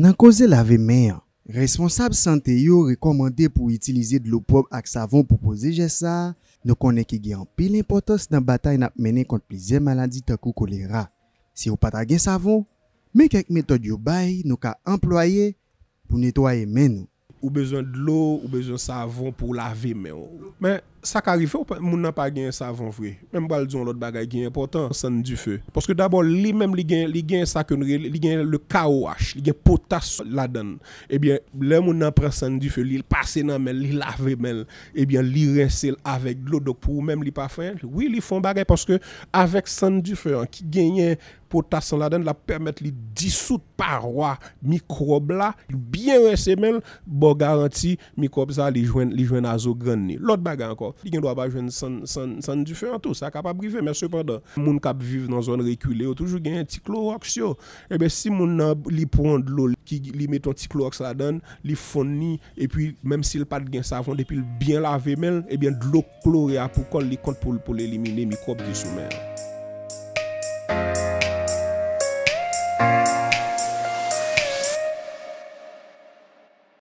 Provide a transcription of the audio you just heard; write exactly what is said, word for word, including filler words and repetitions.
Nan koze lave men an, responsab sante yo rekòmande pou w itilize dlo pwòp ak savon pou poze jès sa a. Nou konnen ki gen anpil enpòtans nan batay n ap mennen kont plizyè maladi tankou kolera. Si w pa ta gen savon, men kèk metòd yo bay nou ka anplwaye pou netwaye men nou. Ou bezwen dlo, ou bezwen savon pou w lave men w. Men sa ka rive w pa- moun nan pa gen savon vre. Men m pral di yon lòt bagay ki enpòtan, sann dife. Paske dabò li menm li gen li gen sa ke nou rele- li gen le K O H, li gen potas ladan l. Ebyen, lè moun nan pran sann dife, li pase nan men l, li lave men l, ebyen li rense l avèk dlo. Donk pou ou menm li pa fè anyen. Wi, li fè yon bagay paske avèk sann dife an ki genyen potas lan ladan l, l ap pèmèt li disout pawa mikwòb la, byen rense men l, ba w garanti mikwòb sa li jwenn li jwenn a zo grann li. Lòt bagay ankò, li gen dwa pa jwenn sann sann sann dife an tou, sa kapab rive, men sepandan moun k ap viv nan zòn rekile yo toujou genyen ti klowòks yo. Ebyen si moun nan li pran dlo ki li met yon ti klowòks ladan l, li fonn li, epi menm si l pa t gen savon, depi l byen lave men l, ebyen dlo klore a pou kò l li kont pou l pou l elimine mikwòb ki sou men an.